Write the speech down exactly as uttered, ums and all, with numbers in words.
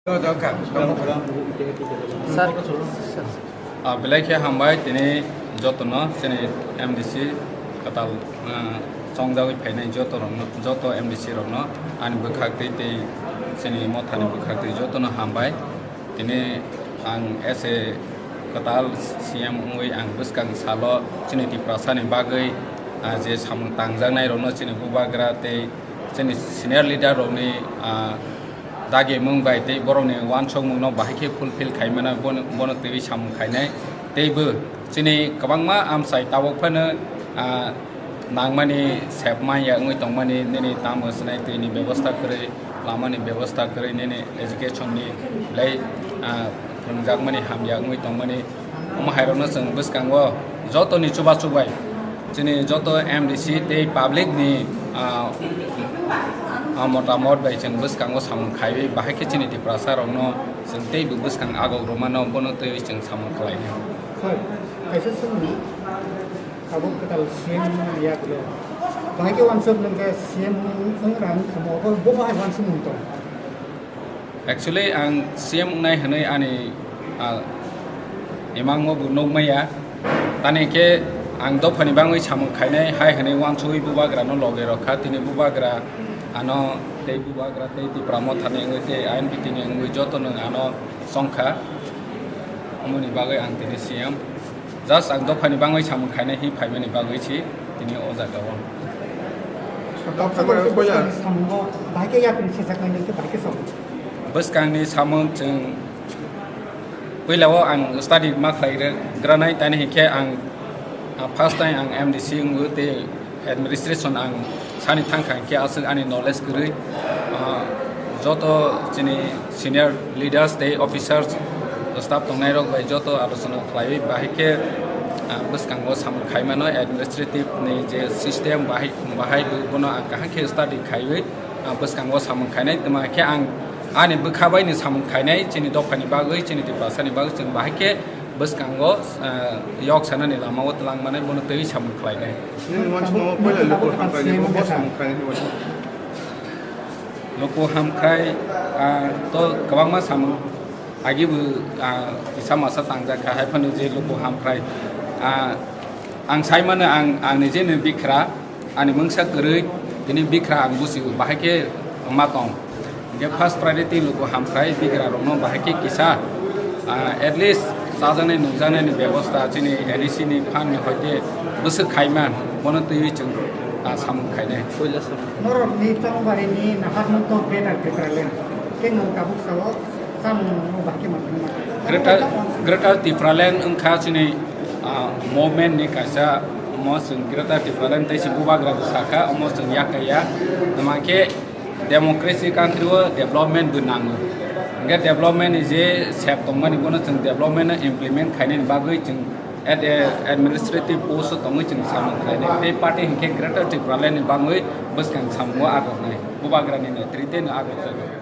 Sir. Ah, belai khe hambai tini jotono chini M D C kwtal, ah, chongjagwi phainai joto rokno, joto M D C rokno ani bwkhak twi tei chini mothani bwkhak twi jotono hambai. Tini ang as a kwtal C M wngwi ang bwskang salo chini Tiprasani bagwi, ah, je samung tangjaknai rokno chini bubagra tei chini senior leader rokni, ah, dagimung bai tei borokni uansukmungno bahai khe fulfill khai mano, bono, bono twiwi samung khainai. Teibo chini kwbangma amchai tabuk phano, ah, nangmani sep manya wngwi tongmani, nini tamo swnai twini bebosta kwrwi, lamani bebosta kwrwi, nini education ni belai, ah, phwrwngjakmani hamya wngwi tongmani. Omo hairokno chwng bwskango jotoni chubachu bai chini joto M D C tei public ni, ah, ah, motamot bai chwng bwskango samung khaiwi bahai khe chini Tiprasa rokno chwng teibo bwskang agok rwmano, bono twiwi chwng samung khlainai. Sir, kaisa swngmung, tabuk kwtal C M wngmani yagulo bahai khe uansuk nung khe C M wng rang thamo, bo bahai uansukmung tong? Actually, ang C M wngnai hwnwi ani, ah, imangno bo nukmaya. Tani khe ang dophani bangwi samung khainai hai hwnwi uansugwi bubagrano loge rwkha. Tini bubagra ano tei bubagra tei Tipra Mothani wngwi tei I N P T ni wngwi jotono ano chongkha. Omoni bagwi ang tini C M. Just ang dophani bangwi samung khainai hi phaimani bagwi si tini o jaga o. Tabuk samung bahai khe yapri sijaknai nung khe bahai khe song. Bwskangni samung chwng puila o ang study ma khlai granai, tani hinkhe ang, ah, first time ang M D C wngwi tei administration ang sani thangkha hinkhe aswk ani knowledge kwrwi, ah, joto chini senior leaders tei officers, staff tongnairok bai joto alochona khlaiwi bahai khe, ah, bwskango samung khaimano administrative ni je system bahai, bahai bo bono ang kaham khe study khaiwi, ah, bwskango samung khainai. Tamo khe ang ani bwkha bai ni samung khainai chini dophani bagwi, chini Tiprasani bagwi chwng bahai khe bwskango, ah, yok sanani lama o twlang manai bono twiwi samung khlainai. Nini uansukmung o puila luku hamkrai ni bo samung khlainai ni uansukmung. Luku hamkrai, ah, to kwbangma samung agi bo, ah, kisa masa tangjak kha hai phano je luku hamkrai, ah, ang sai mano ang, ang nijeni bikra. Ani mungsa kwrwi, tini bikra ang busigo bahai khe ma tong. Hinkhe first priority luku hamkrai bikra rokno bahai khe kisa, ah, at least chajaknai nukjaknaini bebosta chini N E C ni fund ni hoite bwswk khaima bono twiwi chwng, ah, samung khainai. Norokni chongbarini naharmung tong Greater Tipraland. Khe nwng tabuk sao. Greater, Greater Tipraland wngkha chini, ah, movement ni kaisa, omo chwng Greater Tipraland tei se bubagra bo sakha, omo chwng yak ya. Tamo khe democracy country o development bo nango. Hingkhe development ni je sep tongmani bono chwng development no implement khainani bagwi chwng ad-, administrative post o tongwi chwng samung khlainai. Tei party hinkhe Greater Tipraland ni bangwi bwskang samungo agoknai. Bubagra ni netrite no agokjago.